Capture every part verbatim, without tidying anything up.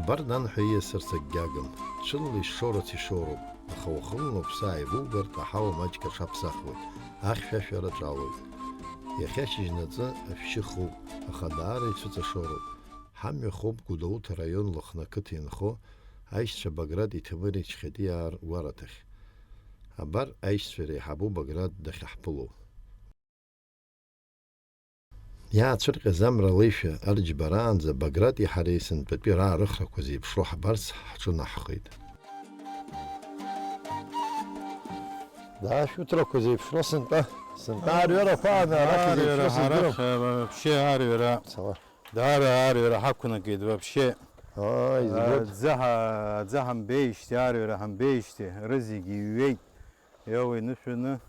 Абар нан ҳәа ииасырц акгьы агым. Ҽынла ишшоурац ишоуроуп, аха уахынла уԥсы ааивугартә аҳауа маҷк аҽаԥсахуеит, ахьшәашәара ҿалоит. Иахьа шьыжьнаҵы ашәшьы хууп, аха даара ицәыҵашоуроуп. Ҳамҩа хоуп Гәдоуҭа араион Лыхны ақыҭа инхо аишьцәа Баграт Иҭемыри Чхетиаа ргәараҭахь. Абар аишьцәа реиҳабы Баграт дахьаҳԥыло. Иаацәырҟьаз амра алеишәа арџьбараанӡа Баграти ҳареи сынтәатәи раарыхрақәа зеиԥшроу ҳбарц ҳҿынаҳхеит. Даа, шәуҭрақәа зеиԥшроу сынтәа, сынтәа аарҩарақәа аан, арахь Аарҩара, зеиԥшроу сыздырам. Арахь, э, вообще аарҩара. Цала. Даара аарҩара ҳақәнакит вообще. Аа, избоит. Аӡы ҳа-, аӡы ҳамбеижьҭеи, аарҩара ҳамбеижьҭеи, рызегьы иҩеит. Иоуа инышәаны,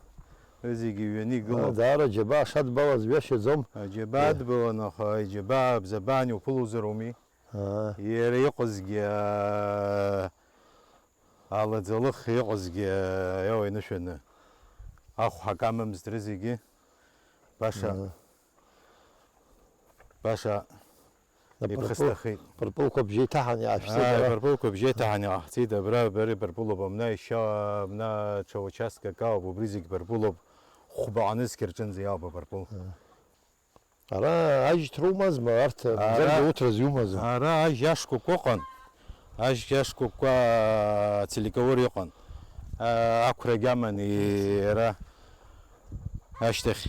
зегьы ҩаны игылоуп. Даара џьабаа шадбалаз ҩашьаӡом. Аџьабаа Е. Дбалан, аха аџьабаа бзабаан иуԥылозар ауми. Аа. Иара иҟазгьы, аа, алаӡалых иҟазгьы, аа, иоуа инышәаны. Ахә ҳакамымзт рызегьы. Баша. Аа. Баша Апырпыл-, иԥхасҭахеит. Пырпылқәа бжьеиҭаҳан иаашәҵеит, Ааи, ара. Апырпылқәа бжьеиҭаҳан иҟаҳҵеит, абра, абра ипырпылуп, абна ишьа, абна ҽа участк акы ауп, убри зегь пырпылуп, хәба ҟанызқь рҿынӡа иауп апырпыл. Ара ажь ҭроумазма, арҭ Ара, Гәдоуҭа рзы иумазма? Ара ажь ашкәакәа ыҟан, ажь ашкәакәа ацеликовыр иҟан, а, ақәрагь аман, и-, иара ашьҭахь.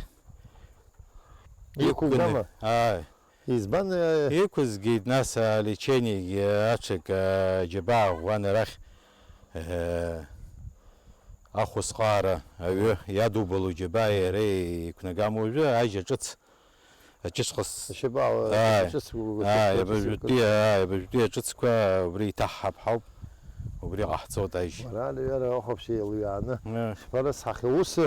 Иқәганы. Иқәгама? Ааи. Избан, э, Иқәызгеит, нас, алечениагьы аҽак, э, џьабаа ӷәӷәан арахь, э, ахәысҟаара аҩы иадубало џьабаа иара иқәнагам уажәы ажьа ҿыц, аҷышҟас. Ашьапала Ааи. Ҿыц гәыгәыгәыгәыгәыгәы Ааи, ҿыц абыржәтәи, ааи, абыржәтәи аҿыцқәа убри иҭаҳҳап ҳауп, убри ҟаҳҵоит ажь. Уара, Лиара, ахәаԥшьа еилҩааны Ааи. Шԥарыцҳахьеи ус?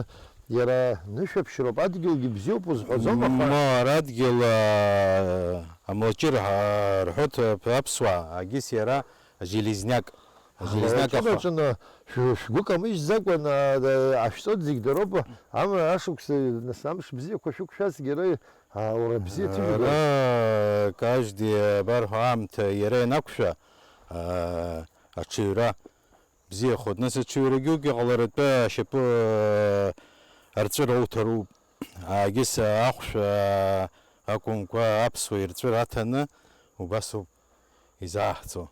Иара нышәаԥшьроуп, адгьылгьы бзиоуп узҳәаӡом, аха Ма, ара адгьыл, аа, амлаҷыр, аа, рҳәоит, аԥ-, аԥсуаа, агьыс иара железняк. Железняк Амлаҷыр аха. Аҿы на-, шә-, шәгәы камыжьӡакәа, на-, да-, ашәҵоит зегь дароуп, амра ашықәса, нас, амш бзиақәа шәықәшәазҭгьы иара, аа, ура бзиа ҭыжәга. Ара, каждый, абар ҳәа аамҭа иара ианақәшәа, аа, аҽаҩра бзиахоит. Нас аҽаҩрагьы уигьы ҟаларатәы ашьапы, э, арҵәыра уҭароуп. Аагьыс ахәшә, э, акәымкәа аԥсуа ирҵәыра аҭаны убасоуп изааҳҵо.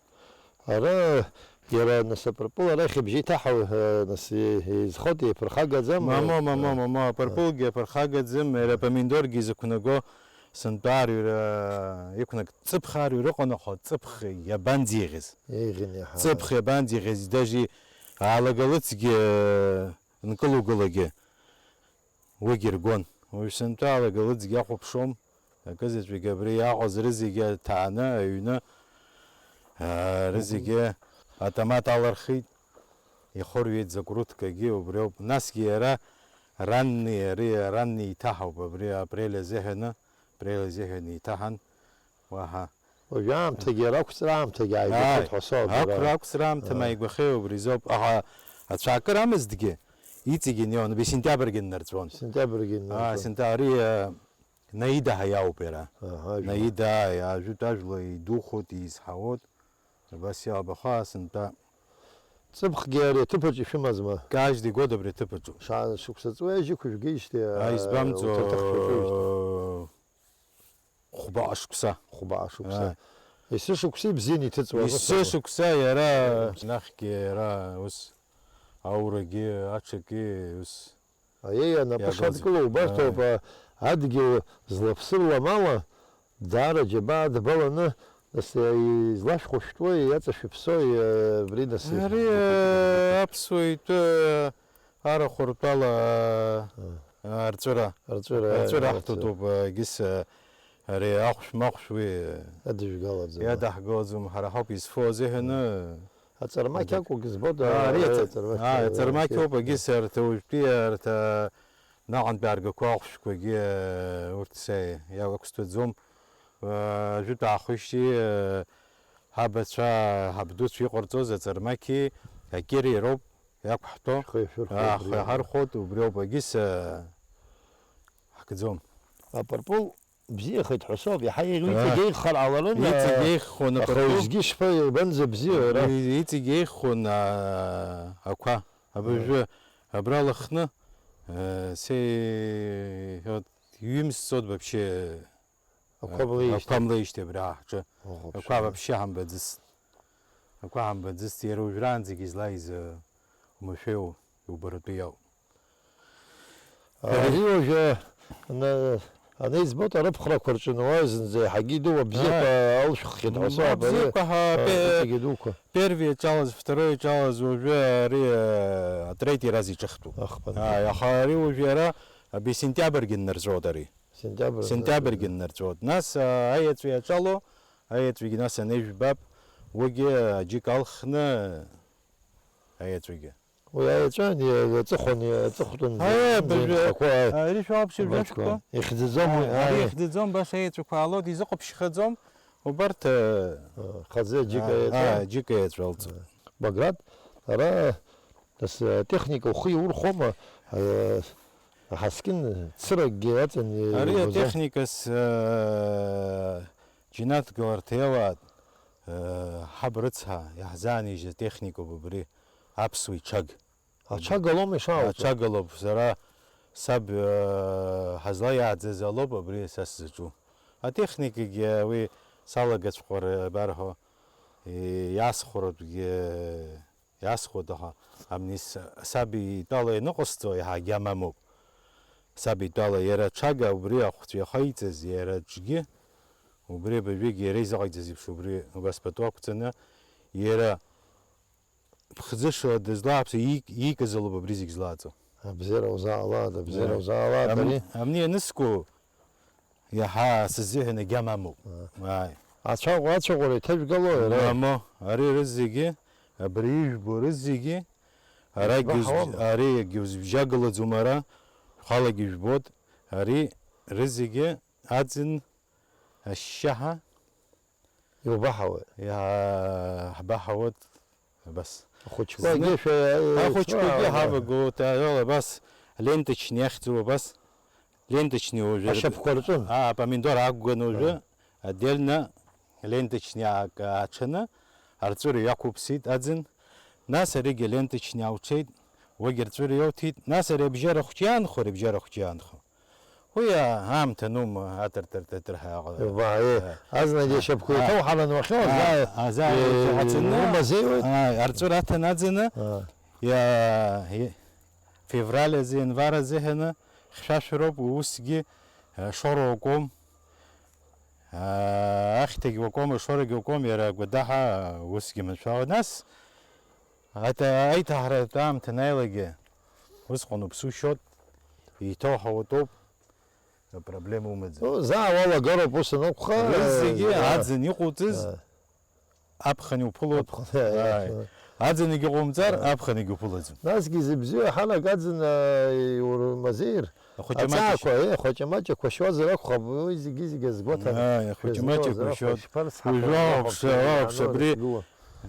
Ара иара нас апырпыл арахь ибжьы иҭаҳау, э, нас и-, изхоит, иԥырхагаӡам, Мамо, э, мамо, э, мамо, э. Апырпылгьы аԥырхагаӡам, иара апомидоргьы изықәнаго сынтәа арҩра иқәнак, ҵыԥх арҩра ыҟан, аха ҵыԥх иабанӡеиӷьыз? Еиӷьын иаҳа. Ҵыԥх иабанӡеиӷьыз, даже алагалыцгьы, нкылугылагьы уигьы ргон. Уажә сынтәа алагалыцгьы ахәаԥшуам, акызаҵәык абри иаҟаз рызегьы аҭааны, аҩны, аа, рызегьы атомат алархит, ихырҩеит закәруҭкагьы убриоуп. Насгьы иара ранни, ари ранни иҭаҳауп, абри апрель азыҳәаны, апрель азыҳәаны иҭаҳан, уаҳа. Уажәы аамҭагьы, ара ақәҵра аамҭагьы ааигәахеит Ааи, ҳәа соуп, ара. Ақәра, ақәҵра аамҭа Ааи. Мааигәахеит убри изоуп, аха ацәаакыра амызҭгьы, иҵегьы инеиуан, убри сентиабргьы иннарҵәон. Сентиабргьы Ааи, иннарҵәон. Сента-, ари, э, Наида ҳәа иауп иара. Аҳа, ажәла. Наида, ааи, ажәытә ажәла идухоит, изҳауеит. Абас иалбахо, сынтәа. Ҵыԥхгьы ари аҭыԥаҿ ишәымазма? Каждый год абри аҭыԥаҿоуп. Шаан шықәса ҵуеижьҭеи, ишәгеижьҭеи, Аа, избамҵо, уҭаҭых шәаҿуижьҭеи? Хәба шықәса. Хәба шықәса. Аа. Есышықәса ибзианы иҭыҵуа, ус акәу? Есышықәса иара, нахьгьы иара ус, аурагьы, аҽакгьы ус. Аиеи, анапы иагылаз. Шадкылоу убарҭоуп, Ааи. А, адгьыл злаԥсырлам ала, даара џьабаа дбаланы, нас, излашәхәышәтәуеи, иаҵашәыԥсоуи, абри, нас, Ари, излашәхәышәтәуеи? Аԥсуа итәы, арахә ртәала, А. Арҵәыра. Арҵәыра, Арҵәыра арҵәыра. Ҳҭатәуп, егьыс, ари ахәшә-махәшә уи Адыжәгалаӡам. Иадаҳгалаӡом, ҳара ҳауп изфо азыҳәаны. Аҵармақь Адак. Акәгьы збоит, Аа, ари ари аҵар-, аҵармақь, аа, аҵармақь аҵармақь ауп, ауп. Егьыс арҭ уажәтәи арҭ, а, наҟынтәи аргақәа ахәшәқәагьы, а, урҭ са иақәсҭәаӡом. А, жәытә аахышьҭи, а, ҳабацәа, ҳабдуцәа иҟарҵоз аҵармақьи акьыри роуп иақәҳҭәо. Шәхы иашәырхәо Аа, убри хы ауп. Иаҳархәоит, убри ауп, егьыс, а, ҳкӡом. Апырпыл Бзиахеит ҳәа соуп, иаҳа иҵегь еиӷьхар ҟаларын, иҵегь еиӷьхон, аха абарҭ уажәгьы шԥа, иабанӡа бзиа, ара? Иҵегь еиӷьхон, аа, ақәа. Абыржәы абра лыхны, э, се-, вот, ҩымз цот вообще, ақәа млеижьҭеи. Ақәа млеижьҭеи абра ҳҿы. Оҳ, ақәа вообще. Вообще ҳамбаӡыст. Ақәа ҳамбаӡыст, иара уажәраанӡагьы излааиз, э, умашәеу, иубаратәы иауп. Ари уажәы, на-, анеизбоит, арыԥхрақәа рҿы уааи зынӡа иаҳагьы идуу абзиақәа алшәххьеит ҳәа соуп, ари, абзиақәа ҳәа, а, пе-, зегьы идуқәа. Первый иаҿалаз, второй иаҿалаз уажәы ари, а, атретий раз иҿыхтәуп. Ахԥа. Ааи, аха ари уажәы иара, а, би-, сентиабргьы ннарҵәоит ари. Сентиабр. Сентиабргьы ннарҵәоит. Нас, а, аеҵәа иаҿало, аеҵәагьы нас анеижәбап, уигьы аџьыка алхны аеҵәагьы. Уи аеҵәа, ани, аҵыхәан, аҵыхәтәан, Аиеи, абыржәы, нхақәа, аи, ари шәоуп, шәыбжьашәкуа. Ихьӡаӡом уи, Аи, ари аи. Ихьӡаӡом, баша аеҵәақәа аалоит, изыҟаԥшьхаӡом, убарҭ, э, Хаӡы аџьыка а, еҵәа. А, џьыка еҵәа алҵуеит. Баграт, ара, нас, атехника ухы иурхәома, э, аҳаскьын цыракгьы аҵан, э, Ари иуаӡом. Атехникас, э, џьанаҭ гыларҭа иалаат, э, ҳаб рыцҳа, иаҳзаанижьыз атехникоуп абри. Аԥсуа иҽаг. Аҽагалоума ишаауҵо? Аҽагалоуп, сара саб, э, ҳазлаиааӡаз алоуп абри са сзаҿу. Атехникагьы уи салагаҵәҟьар, э, барҳәо, э, иасхәаратәгьы, э, иасхәоит, аха абни с-, саб итәала ианыҟасҵо иаҳагьы амамоуп. Саб итәала иара аҽага убри ахәцәа иахаиҵаз, иара аҿгьы, убри абыржәгьы иара изыҟаиҵаз еиԥш убри убас пату ақәҵаны, иара ԥхӡышла дызлааԥсо, иик-, иикыз алоуп абри зегь злааӡо. Абзиара узаалааит, абзиара Е, узаалааит, амни-, ари. Амни ианыску, иаҳа сызыҳәан агьама амоуп. Ааи. Ацәаӷәа, ацәаӷәара иҭажәгалои, ара? Мамо, ари рызегьы, абри ижәбо рызегьы, арагьы уз-, Избаҳауама? Аригьы узбжьагалаӡом ара, шәхалагьы ижәбоит, ари рызегьы аӡын ашьшьаҳа. Иубаҳауеит. Иа-, ҳбаҳауеит, абас. Ахәыҷқәагьы Зны-, шәа-, ахәыҷқәагьы шәа-, ҳавагылоит, аиала, абас, ленточни ахьӡу, абас, ленточни уажәы. Ашьапқәа рҿын. А, апомидор ақәган уажәы, А. Отдельно ленточни аак-, ааҽаны, арҵәыра иақәыԥсит аӡын, нас аригьы ленточни аауҽеит, уагь арҵәыра иоуҭеит, нас ари абжьара хәҷы иаанхо, ари абжьара хәҷы иаанхо. Уи аамҭа анума, атыр-тыр-тыр-тыр ҳәа иҟалар. Ба, е, Е. Азнагьы Е. ашьапқәа Е. иҭоу ҳалануахьоу, Е. азаа, Азаа Е, уаҵәы ҳаҵаны, урмазеиуеит? Ааи, арҵәыра аҭанаӡаны, А. иа-, и-, февраль азы, январ азыҳәаны хьшәашәароуп, уи усгьы, е, шоура уакуам. А, ахьҭагь уакуам, ашорагь уакуам, иара агәадаҳа усгьы маншәала. Нас, ата-, аиҭаҳаратә аамҭа анааилагьы, усҟан уԥсы ушьоит, еиҭоуҳауатәуп, апроблема умаӡам. Ну, заа уалагароуп ус анакәха, Рызегьы заа. Аӡын иҟуҵыз, А. Аԥхын иуԥылоит. Аԥхын, Ааи. Аӡын егьыҟоумҵар, Ааи. Аԥхын егьуԥылаӡом. Насгьы зыбзиоу ҳанак аӡын, ааи, урмазеир. Ахәыҷы-маҷ Аҵаақәа, ашьа. Е, ахәыҷы-маҷ ақәа шьуазар акәхап, уи зегьы-зегьы азгәаҭан. Ааи, ахәыҷы-маҷ шәызнеиуазар ақәа акәхап, шьуа. Шԥарыцҳахьоу, Уажәы уаҳәа ауп, ԥшьа, уаҳа уаҳә ԥшьа, абри, шәгылоу.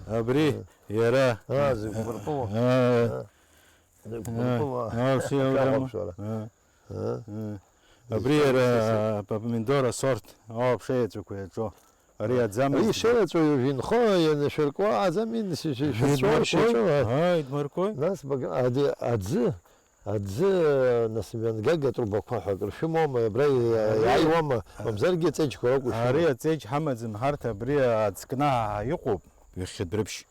Абри, Ы. Иара. Ы, зыгәбырпыло. Ы. Ы. Зыгәбырпыло. Ы, ы, ԥшьа Ахьахәаԥшуара. Ы. Ы. Ы. Абри иара апомидор асорт, ауаԥшеиаҵәақәа иаҿоу. Ари аӡамызт. Ари ишеиаҵәоу инхо, ианашәыркуа аӡам, ин-, ши-, ши-, шәырҵәо, Идмыркуеит. Шьаҿа. Ааи, идмыркуеит. Нас бага-, ади-, аӡы, аӡы, нас мҩангага трубақәа ҳәа акыр шәымоума, абра иа-, Ари, иааиуама, а, мамзаргьы аҵеџьқәа роуп ишәымоу. Ари аҵеџь ҳамаӡам ҳарҭ, абри аӡкнаҳа иҟоуп, ҩахьхьытә рыԥшь.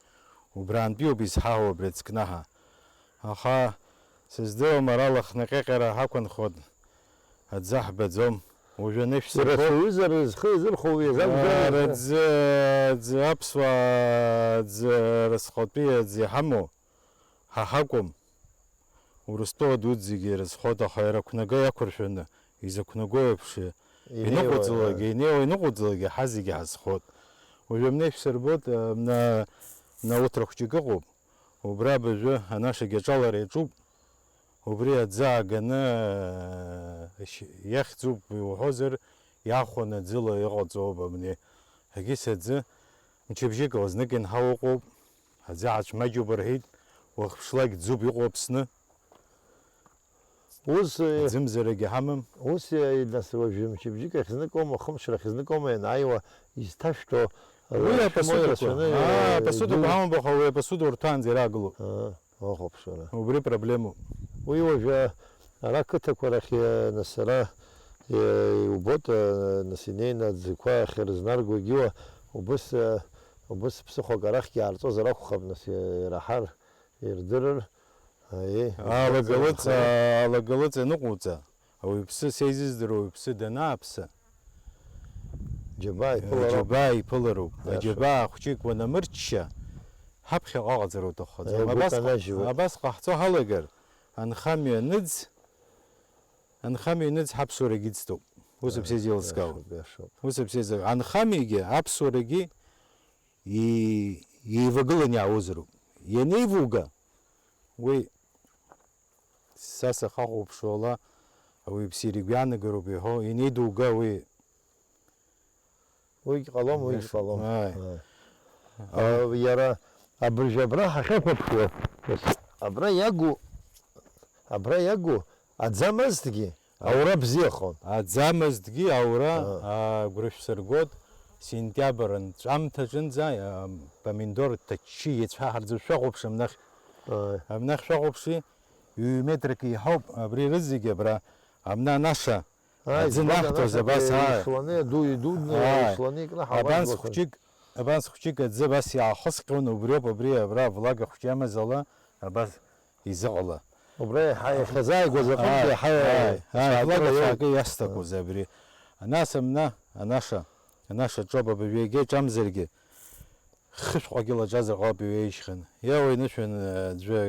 Убраантәиоуп изҳауа абри аӡкнаҳа. Аха сыздыруам, ара лыхнаҟьаҟьара ҳақәынхоит, аӡы ҳбаӡом. Уажәы анышә Иара сырбо, сҩызар зхы иазырхәо уи азакәзар? Ара аӡы, аӡы, аԥсуаа аӡы, разхатәи аӡы иҳамоу ҳа ҳакәым. Урыстәыла дуӡӡагьы ирызхоит, аха иара ақәнага иақәыршәаны, изықәнаго еиԥш, Инеиуа, иныҟәыӡлакгьы, а. Инеиуа иныҟәыӡлакгьы ҳа зегьы ҳазхоит. Уажәы амнеишә сырбоит, а, мна, мна уҭра хәҷык ыҟоуп. Убра абыржәы анашагьы аҿалара иаҿуп. Убри аӡы ааганы, а, ишь-, иахьӡуп иуҳәозар, иахәаны аӡыла иҟаҵоуп абни. Егьыс аӡы мчыбжьык ала знык инҳау ыҟоуп. Аӡы ҳацәмаҷуп рҳәеит, уахԥшлак ӡуп иҟоу Аԥсны. Ус, э, Аӡымзарагьы ҳамам. Ус, э, нас уажәы мчыбжьык ахь зныкоума, хымш рахь зныкоума ианааиуа изҭашәҭо, э, Уи шәымоуи апосудақәа. рацәаны, Аа, э, апосудақәа идуу- ҳамам, аха уи апосуда урҭаанӡа ираагылоуп. Аа, ухәаԥшуара. Убри проблемоуп. Уи уажәы ара қыҭақәа рахь, э, нас ара, э, иубоит, э, нас инеины аӡқәа ахьырызнаргогьы уа, убыс, э, убыс ԥсыхәак арахьгьы аарҵозар акәхап, нас, э, ираҳар, ирдырыр. Аиеи, Алагалыҵ, ибзиазар. Алагалыҵ аныҟоуҵа, ауаҩԥсы, сеизыздыруа ауаҩԥсы данааԥса, Џьабаа иԥылароуп. Џьабаа иԥылароуп. Иашоуп. Аџьабаа хәҷык уанамырчча, ҳаԥхьаҟа аҟаҵара уҭаххаӡом. Еигәыдканажьуеит. Абас ҟаҳ-, абас ҟаҳҵо ҳалагар, анхамҩа аныӡ, анхамҩа аныӡ ҳаԥсуарагь ыӡтоуп. Ус Аиеи, аԥсеизеилыскаауп. Иашоуп, иашоуп. Ус аԥсеиза-, анхамҩагьы, аԥсуарагьы и-, еивагылан иаауазароуп. Ианеивуга, уи са сахахәаԥшуала, ауаҩԥсы игәы иаанагароуп иҳәо, ианеидуга уи. Уигь ҟалом, уигь Иашоуп. ҟалом. Ааи. Ааи. А, иара абыржәы абра ҳахьахәаԥшуа, абра иагу, абра иагу аӡамазҭгьы Аура бзиахон. Аӡамызҭгьы аура, Аа. Агәра шәсыргоит, сентиабр анҵәамҭаҿынӡа, а, помидор ҭаччы иацәҳаҳарӡо шәахәаԥш амнахь. Ааи. Амнахь шәахәаԥши, ҩ-метрак еиҳауп, абри рызегьы абра, амна анаша, Ааи, аӡы збоит наҳҭоз анаша абас, аа. Ишланы, иду, идудны, Ааи. Ишланы икнаҳауаз Абанс збоит. Хәҷык, абанс хәҷык аӡы абас иаахысҟьон, убриоуп абри, абра влага хәҷы иамаз ала, абас. Изыҟала. Убра иаҳа иахьазааигәаз аҟынтәи Ааи, иаҳа ааи, ааи, иаҳа влага иоуеит. Цәаакы иасҭақәоз абри. Нас амна, анаша, анаша ҿоуп абыржәы егьа ҿамзаргьы, хышәҟәагьы лаҿазар ҟалап иҩеижьхьан. Иауеи нышәан, аӡәы,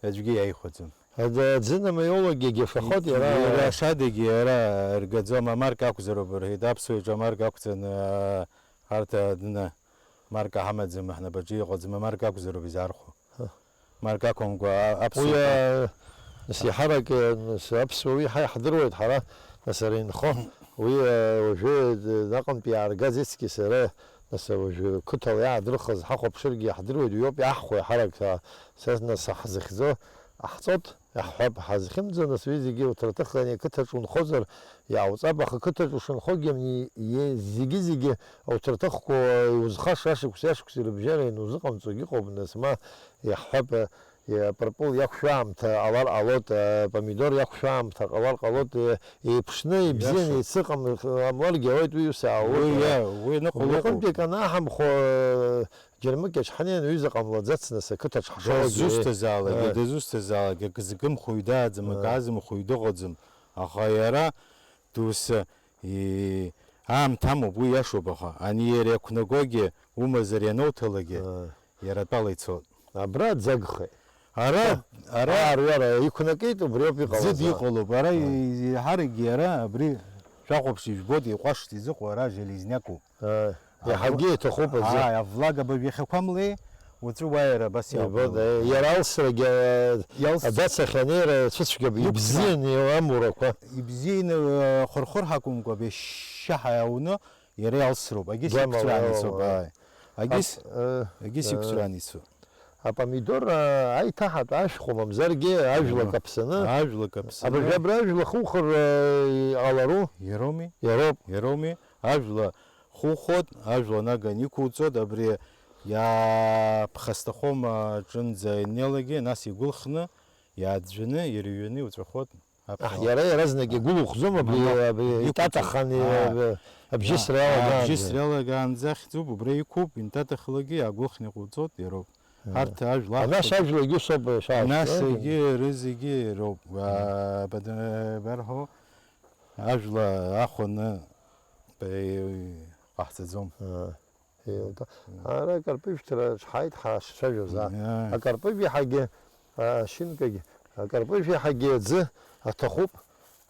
аӡәгьы иааихәаӡом. Аӡ-, аӡын амаиологиагьы фахот иара. Иара ашадагьы иара ргаӡом, амарка акәзароуп рҳәеит, аԥсуаҩ ҿы амарка ақәҵан, аа, ҳарҭ адына марка ҳамаӡам, ҳнапаҿы иҟаӡам, амарка акәзароуп изаархәо. Ҳа. Марк ақәымкәа, а-, аԥсуа Уи, ҳәа. а, нас, иаҳарак, а, нас, аԥсуа уи ҳа иаҳдыруеит, ҳара, нас, ара инхо. Уи, а, уажәы, а, аҟынтәи иааргаз ицқьа сара, нас, уажәы қыҭала иаадырхыз ҳахәаԥшыргьы иаҳдыруеит, уи ауп иаҳхәо иаҳарак, а, са, нас, ҳзыхьӡо ҟаҳҵоит, иаҳҳәап, ҳазхьымӡо, нас, уи зегьы уҭраҭыхганы иқыҭаҿ унхозар, иаауҵап, аха қыҭаҿ ушынхогьы, ани, е-, зегьы-зегьы ауҭраҭыхқәа иузхаша ашықәс-, ашықәс ирыбжьара ианузыҟамҵогьы ыҟоуп, нас, ма, иаҳҳәап, а, Иа-, апырпыл иақәшәо аамҭа ҟалар ҟалоит, а, апомидор иақәшәо аамҭа ҟалар ҟалоит, е-, еиԥшны, ибзианы Иашоуп. Ицыҟам-, ҟамларгьы ауеит, уи ус аалоит, Уи, а, иа-, уи ныҟәо уи ыҟоуп. Аҟынтәи акы анааҳамхо, а, џьармыкьаҿ ҳнеин, уи заҟа младзац нас ақыҭаҿ ҳшоугьы, Дызусҭазаалак, а. Дызусҭазаалак, акы згымхо ҩдааӡам, акы А. Азымхо ҩдыҟаӡам, аха иара дус, и-, аамҭа амоуп, уи иашоуп, аха ани иара иақәнагогьы умазар иануҭалакгьы, А. Иара атәала ицоит. Абра ӡагхеит. Ара, ара Аарҩара иқәнакит, убриоуп иҟалаз, ӡыда а? Иҟалоуп. Ара А. И-, иаҳаракгьы иара абри шәахәаԥш ижәбоит, иҟәашт изыҟоу ара железняку. А, Авла-, иаҳагьы иҭахуп аӡы. Ааи, авлага быжә иахьақәамлеи, уаҵәы уааира абас Ибоит, иаақәгылоит. Е, иара алсрагьы, а, Иалс- Адацахь анеира цәыцәгьа Иқәцәа. Ибзианы амурақәа. Ибзианы, э, хырхыр ҳакәымкәа, бешьшьаҳа иауны, Иара иалсроуп, агьыс Гьама иқәҵәран уа-, ицоуп, уа-, ааи. Агьыс, ап-, э, агьыс э, иқәҵәран ицоуп. Апомидор, а, аиҭаҳатә ашәхәа мамзаргьы ажәла Ма-, каԥсаны, ажәла каԥсаны. Абыржәы абра ажәла хухыр, э, иҟалару? Иароуми? Иароуп. Иароуми? Ажәла хухоит, ажәла наган иқәуҵоит, абри иаԥхасҭахом аҿынӡа инеилагьы, нас игәылхны, иааӡәӡәаны, ирҩаны иуҵәахоит. Аҳ, Аԥхьа. Иара иаразнак игәылухӡом абри, Мама, абри иқәҵоит. Итатахан, Аа. аб-, абжьысра Аа, иалагаанӡа. Абжьысра иалагаанӡа ахьӡуп, убра иқәуп, интатахалагьы иаагәылхны иҟауҵоит, иароуп. Аа. Ҳарҭ ажәла Анас ахәҭоуп. Ажәлагьы усоуп, шәааԥшуа. Анасагьы, рызегьы иароуп. Аа, бада-, барҳәо, ажәла ахәаны, баҩ-, ҟаҳҵаӡом. Аа. Еилга. Мм. Ара акарпыжәҭра ҳаит ҳашцәажәоз, а. Мм, аа. Акарпыжә иаҳагьы, а, ашьынкагь, акарпыжә иаҳагьы аӡы аҭахуп.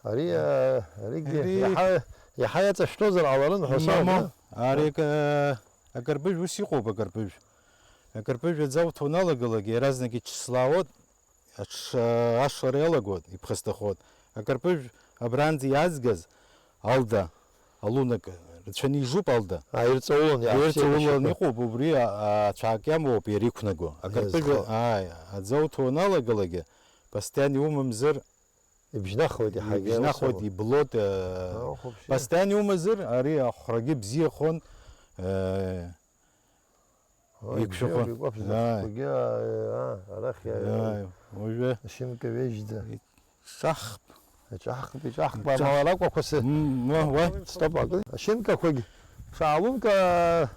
Ари, Мм. а, аригьы Ари иаҳа, иаҳа иаҵашәҭозар ҟаларын ҳәа Мамоу, саҳәон. Ари ак-, а, акарпыжә ус иҟоуп, акарпыжә. Акарпыжә аӡы ауҭо уналагалак, иаразнак иҽслаауеит. Аҽ-, ашара иалагоит, иԥхасҭахоит. Акарпыжә абранӡа иаазгаз, Алда, алунак рацәаны ижуп Алда. А, ирҵаулан, Ирҵаулан иаԥсеиԥшьақәа. Иҟоуп, убри, а, а, ацәаак иамоуп иара иқәнаго. Акарпыжә, Иазхо. Ааи, аӡы ауҭо уаналагалакгьы, Постоянно иумамзар, ибжьнахуеит иаҳагьы, ибжьнахуеит, ус ауп. Иблот, э, Аахәаԥши. Постоянно иумазар, ари ахәрагьы бзиахон, э, Ой, иқәшәахо. Бзиоуп, игәаԥхаз. Ааи. Ахқәагьы, аа, аа, арахь иа-, Ааи, уажәы. Ашьынка ҩежьӡа. Иҿахп. Иҿахп, иҿахп, Иҿахп. Амала аракәақәа сы-, М, уа, уа. Стоп, акы. Ашьынкақәагь-, шаалунка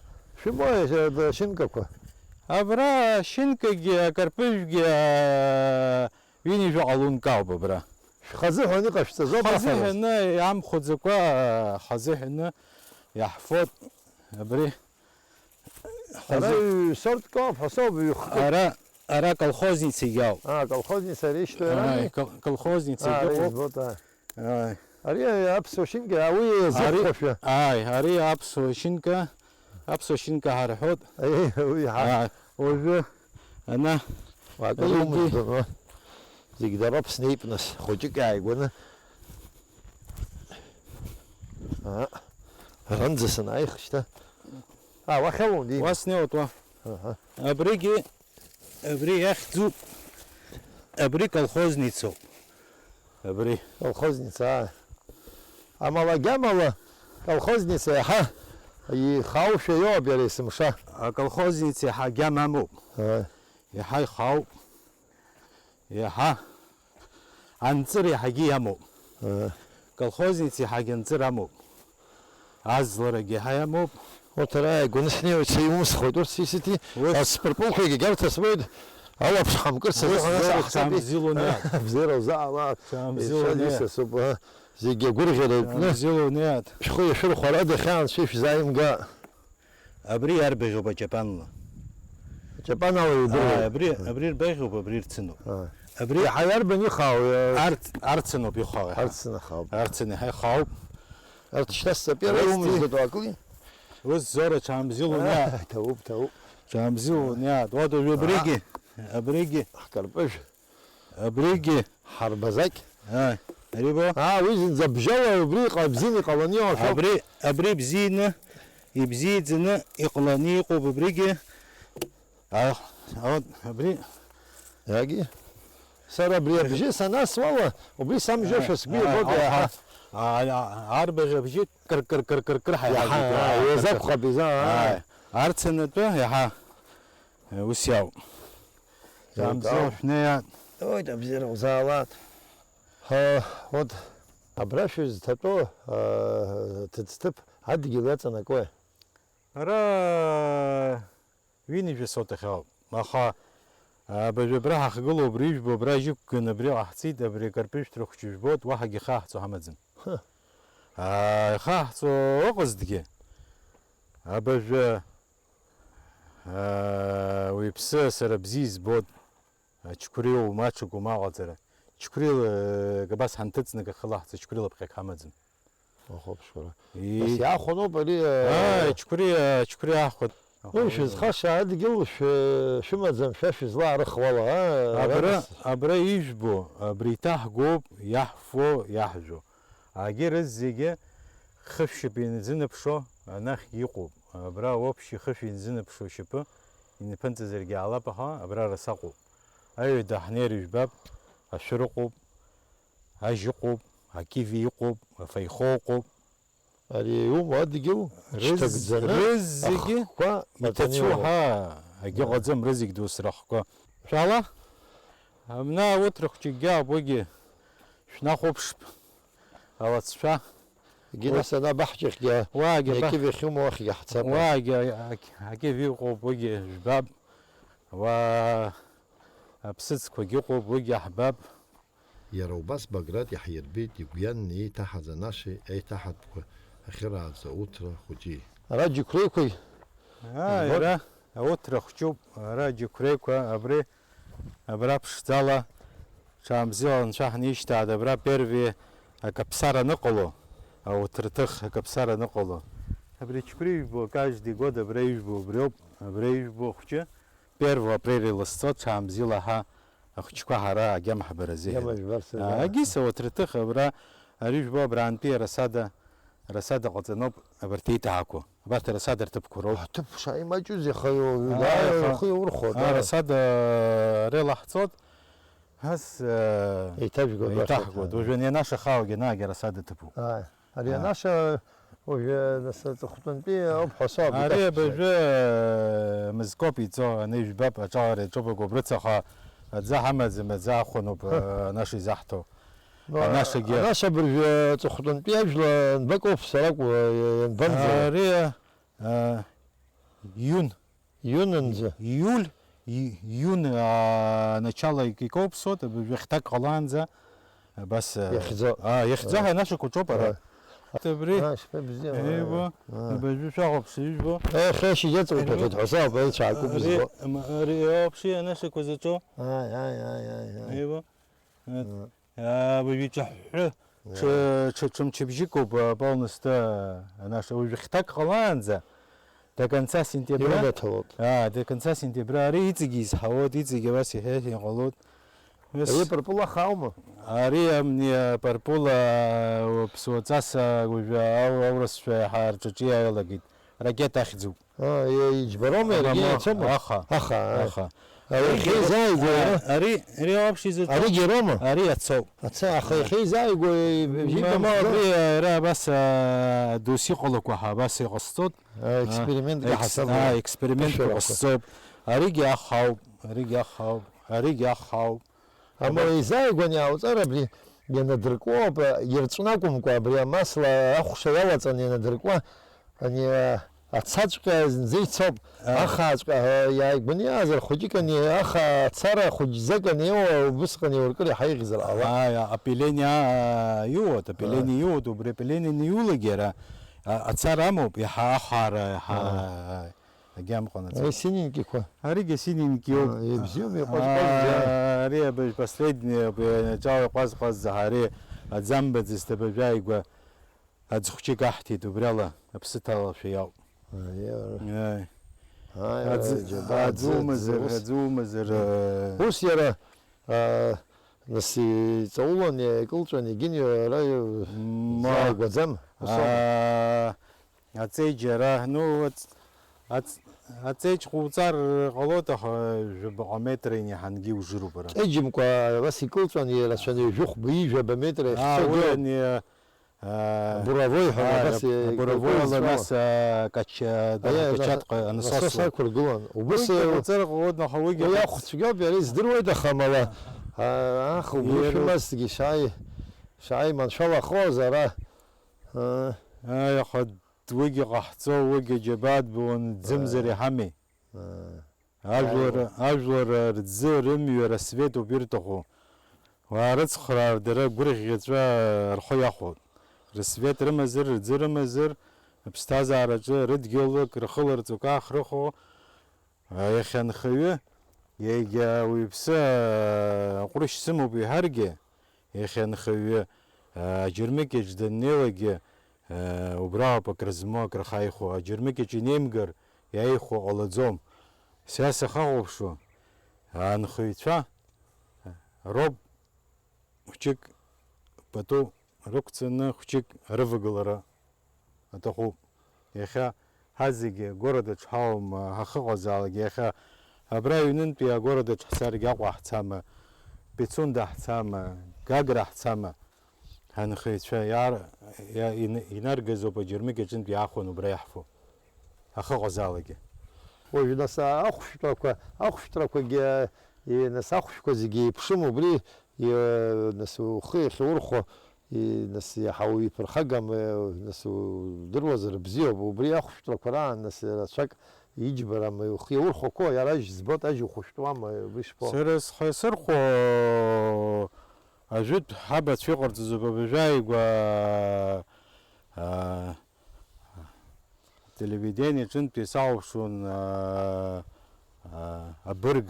шәымои, э, ашьынкақәа? Абра ашьынкагьы, акарпыжәгьы, а, ҩынҩажәа ҟалункаауп абра. Шәхазыҳәан иҟашәҵаз ауп, Хазыҳәаны, иамхәыӡакәа, а, хазыҳәаны иаҳфот абри. Ара Хазы-, ҩ-, сорткоуп ҳәа соуп, ҩ-хкы. Ара, ара колхозницагьы ауп. А, колхозница ари ишьҭоу Ааи, арами? Кол-, колхозницагьы А, ара ыҟоуп. Избоит, а. Ааи. Ари аԥсуа шьынкеи, а, уи Ари, зыхәошәа. Ааи, ари аԥсуа шьынка, аԥсуа шьынка ҳарҳәоит. Аи, уи ҳа- Ааи, уажәы, ана, Уаагыл ари умыжәӡан, уа. Зегь дара Аԥсны иԥныс, хәыҷык иааигәаны. Аа, аранӡа санааих шьҭа. Аа, уахьалоу, ди? Уа снеиуеит, уа. Аҳа. Абригьы, абри иахьӡуп. Абри колхозницоуп. Абри. Колхозница, аа. Амала, агьамала, колхозница иаҳа ихаушәа иоуп иара есымша. Аколхозница иаҳа агьама амоуп. Аа. Иаҳа ихаауп. Иаҳа анҵыр иаҳагьы иамоуп. Ыы. Колхозница иаҳагьы анҵыр амоуп. Аӡларагьы иаҳа иамоуп. Урҭ ара иааигәаны снеиуеит, сеиумсхуеит. Урҭ сисити, Ус. Аспырпылқәагьы гьарҭ асуеит. Алаԥш хамкырц Ус азыҳәан ас зоур аҳсаби. Чамзилу неат. Бзиара узаауа. Чамзилу Ешьа неат. Дисасуп, ыы. Зегьы агәырӷьара иҩны. Чамзилу неат. Шәхы иашәырхәарада хьаа анцәа ишәзааимга. Абри иарбаӷьуп аҷапанла. Аҷапанала иудыруеит. Ааи, абри, абри ирбаӷьуп, абри ирцынуп. Ааи. Абри Иаҳа иарбан ихаау, э? Арц-, арцынуп ихаау, иаҳа. Арцын ахаауп. Арцын иаҳа ихаауп. Арҭ шьҭа сҵапиара Ус иумыжьгатәу акли? Ус Зора чамзил униа. Ааи, ҭабуп, ҭабуп. Чамзил униа. Уа, уажәы абригьы, Аа. абригьы. Ҳкарпыжә. Абригьы. Ҳарбазақь. Аа, ари бо? Аа, уи зынӡа бжьала убри иҟа-, бзианы иҟаланы иҟоушәа. Абри, абри бзианы, ибзиаӡаны иҟаланы иҟоуп абригьы. А, а вот абри. Иагьы? Сара абри абжьы санасуала, убри самжьошәа сгәы иабоит, а, иаҳа. А, а, арбаӷь абжьы кыр, кыр, кыр, кыр, кыр ҳәа Иаҳа, иҳәагьы, аа, аа, еизакәхап, иза, аа. Аа, арцанатәы иаҳа, э, ус иауп. Еилкаауп. Ҳамза шәнеиаат. Ой, абзиара узаауеит. Ҳа, вот, абра шәызҭатәоу, аа, ҭыӡҭыԥ адгьыл иаҵанакуеи? Ара ҩынҩажәа сотахь ауп. Аха, абыржә абра ҳахгылоу, абри ижәбо, абра ажьы ықәганы абри ҟаҳҵеит, абри акарпыжә ҭрыхәҷы жәбоит, уаҳагьы ихаҳҵо ҳамаӡам. Ҳы. Аа, ихаҳҵо ыҟазҭгьы, абыржәы, аа, уи иԥсы сара бзиа избоит. Ачқәреи ума, ачықә ума аҟаҵара. Чқәреи, э, абас ҳанҭыҵны акы ахылаҳҵо, чқәреи лапҟьак ҳамаӡам. Ахәаԥшуара. Ии. Нас иаахәаноуп ари, э, Аа, ачқәреи, ачқәреи аахәа. Уи шәызхаша адгьыл шәы-, шәымаӡам, шәа шәызлаарыхуала, аа, Абра, арахь. Абра ижәбо, абри иҭаҳгоуп, иаҳфо, иаҳжәо. Агьи рызегьы хышә шьапы инзынаԥшуа анахьгьы иҟоуп. Абра уаԥшьи хышә инзынаԥшуа шьапы инаԥынҵазаргьы аалап, аха абра раса ыҟоуп. Аҩада ҳнеир ижәбап, ашәыр ыҟоуп, ажь ыҟоуп, акиви ыҟоуп, афаихо ыҟоуп. Ари иумоу адгьыл Рыз-, шьҭагӡаны рызегьы ахқәа иҭацәу маҵаниуроуп. Ҳа, агьыҟаӡам, рызегь дус рыхқәа. Шәала, абна урҭ рыхәҷыкгьы абугьы шәнахәаԥшп, алацәа. Егьи нас ана абаҳчахьгьы Уаагьы абаҳ-, акиви ахьумоу ахьгьы ҳцап. Уаагьы а-, а-, акиви ыҟоуп, уигьы жәбап. Уа аԥсыӡқәагьы ыҟоуп, уигьы ҳбап. Иара убас Баграт иаҳирбеит игәҩанны еиҭаҳаз анашеи аиҭаҳатәқәа ахьырааз ауҭра хәыҷи. Ара џьықәреиқәеи Аа, Избоит? Иара ауҭра хәҷуп, ара џьықәреиқәа, абри, абра ԥшӡала ҽаамзила анцәа ҳнишьҭааит, абра первый акаԥсара аныҟало, ауҭраҭых акаԥсара аныҟало. Абри џьықәреи ижәбо, каждый год абра ижәбо убриоуп, абра ижәбо ахәҷы. Первого апреля иласҵо, ҽаамзила ҳа ахәҷқәа ҳара агьама ҳбара азыҳәан. Агьама жәбарц азыҳәан. Агьыс ауҭраҭых абра, ари жәбо абраантәи арасада, арасада ҟаҵаноуп абарҭ еиҭаҳақәо. Абарҭ арасада рҭыԥқәа роуп. Аҭыԥ шаимаҷузеи, аха иу-, Аа, иу-, аха, ихы иаурхәо, аа, да. Арасада реилаҳҵоит. Ҳас, э, Еиҭажәго еиҭаҳгоит. Уажәы ани анаша хааугьы анаагьара сада ҭыԥуп. Ааи. Ари анаша уажәы нас аҵыхәтәантәи ауп ҳәа соуп. Ари абыржәы, э, мызкоуп иҵо, ани жәбап, аҿалара иаҿуп, агәыбрыц аха аӡы ҳамаӡам, аӡы ахәаноуп, э, анаша изаҳҭо. Ну, анашагьы. Анаша абыржәы аҵыхәтәантәи ажәла нбакоуп сара акәу, э, ианбанӡа? Ари, э, июнь. Июнанӡа. Июль, и-, июнь, а, начало икоуп сот, абыржәы хьҭак ҟалаанӡа, абас, а, иахьӡо. А, иахьӡо ҳәа анашақәа ҿоуп ара. Абри, а, шьба бзиа, еибо, а, абыржәы шәахәаԥш, ижәбо. Ех, еишьа иаҵоуп, иахьыдҳәаса, абра ицәаакуп, ари, избо. М, ари, вообще, анашақәа заҿоу. Аи, аи, аи, аи, аи. Еибо. А. Абыржәы ҿаҳәҳәы, ҽы-, ҽы-, ҽымчыбжьыкоуп, а, полностью, а, анаша, уажәы хьҭак ҟалаанӡа, до конца сентября. Иунаҭалоит. А, до конца сентября, ари иҵегьы изҳауеит, иҵегьы абас иҳәа-, иҟалоит. Ус. Ари апырпыл аха аума? Ари амни апырпыл, а, уаԥсуаҵас, а, уажәы ау-, аурысшәа иаҳа рҿаҿы иааилагеит. Ракета ахьӡуп. А, е-, иџьбароума, иаргьы Амама, иацома? Аха. Аха, а. Аха. А, иахьа изааигәоу, а, иара? Ари, ари вообще изаҵо? Аригьы ироума? Ари ацоуп. Аца, аха иахьа изааигәоу, е-, е-, Мама, иҟамҵо? Абри, а, иара абас, а, дос иҟалақәа ҳа абас иҟасҵоит. А, експериментк А, екс-, ҳасабала. А, експериментк Ԥышәарақәа. Ҟасҵоит. Аригьы ахауп, аригьы ахауп, аригьы ахауп. Амала изааигәаны иаауҵар, абри ианадыркуа, аб-, ирҵәны акәымкәа, абри амасла ахәша иалаҵаны ианадыркуа, ани, а, ацаҵәҟьа зынӡа ицоуп. А. Ахааҵәҟьа, а, иааигәаны иаазар, хәыҷык ани, аха ацара хәыҷӡак анеиуа, убысҟан иуркыр иаҳа еиӷьзар ҟалап. Ааи, а, опыление, а, иуоуп, опыление А. Иуоуп, убри опыление аниулагь иара, а, ацара амоуп, иаҳа ахаара, иаҳа, А. Агьама ҟанаҵоит. Ари синенькиқәа? Аригьы синенькиуп. А, ибзиоума, иҟәазҟәазӡа? А, ари абыржә последний, абри анаџьалбеит иҟәазҟәазӡа, ари аӡамбаӡ зҭабажәааигәа аӡхәҷык аҳҭеит, убриала аԥсы ҭалашәа иауп. А, иа-, Аи. Аи, Аӡы, аи, џьабаа, аӡы аӡы, умазар, аӡы ус. Аӡы умазар, Мм. Э, Ус иара, а, нас иҵаулан, икылҵәан, егьин иара Ма. Зааигәаӡам. Ус аума? А, Аҵеиџь ара, ну, аҵ-, аҵ-, аҵеиџь ҟауҵар ҟалоит, аха жәабаҟа метра инеиҳангьы иужыруп ара. Ҵеиџьымкәа абас икылҵәан, ирацәаны ҩажәихәба, ҩажәаба метра А, иахьцо уи гьоуп. Ани, а, Буровой ҳәа А, абас аб-, и-, Буровой ала икылҵәо. Нас, а, кач-, а, Аиа, дагәа качаҭҟа насос насос уи. Ақәыргылан. Убыс, Уигьы э, ҟауҵар ҟалоит, аха уигьы Уи ҟац- ахәцәгьоуп, иара издыруеит, аха мала, а, ахә Иара- гәышәымазҭгьы шааи, шааи маншәалахоз ара. А. Аи, аха Уигьы ҟаҳҵо, уигьы џьабаа дбон, ӡымзар Ааи. Иҳами. Ааи. Ажәлар, Ааи. Ажәлар рӡы, рымҩа, рассвет ауп ирҭаху. Уаарыцхраар, дара гәырӷьаҵәа рхы иахәоит. Рассвет рымазар, рӡы рымазар, аԥсҭазаараҿы рыдгьылык рхыларҵо, кахрыхо, Иахьа анхаҩы, егьа уаҩԥсы, аҟәрышь сымоуп иҳәаргьы, иахьа анхаҩы, аџьармыкьаҿ даннеилакгьы, убра ауп акрызмоу, акрыхаихо, аџьармыкьаҿ инеимгар, иааихәо ҟалаӡом. Са сахахәаԥшуа, анхаҩцәа роуп хәҷык пату рықәҵаны хәҷык рывагылара аҭахуп. Иахьа ҳазегьы городаҿ ҳауам, ҳахыҟазаалак, иахьа абра аҩнынтәи агородаҿ ҳцаргьы Аҟәа ҳцама, Пицунда ҳцама, Гагра ҳцама, ҳанхаҩцәа иаар-, иа-, ин-, инаргазоуп аџьармыкьа аҿынтә иаахәаны убра иаҳфо. Ахыҟазаалакгьы. Уажә нас ахәшәтәрақәа, ахәшәтәрақәагьы, и-, нас ахәшәқәа зегьы еиԥшым, убри, и-, нас ухы иахьаурхәо, и-, нас иаҳа уиԥырхагам, э, нас удыруазар бзиоуп. Убри ахәшәтәрақәа раан нас рацәак иџьбарам, ухы иаурхәақәо, иара ажь збоит, ажь ухәышәтәуама, убри шԥо? Сара схы сырхәо ажәытә ҳабацәа иҟарҵаӡоуп абыржәы ааигәа, аа, Ателевидение аҿынтәи сахәаԥшуан, аа, аа, абырг,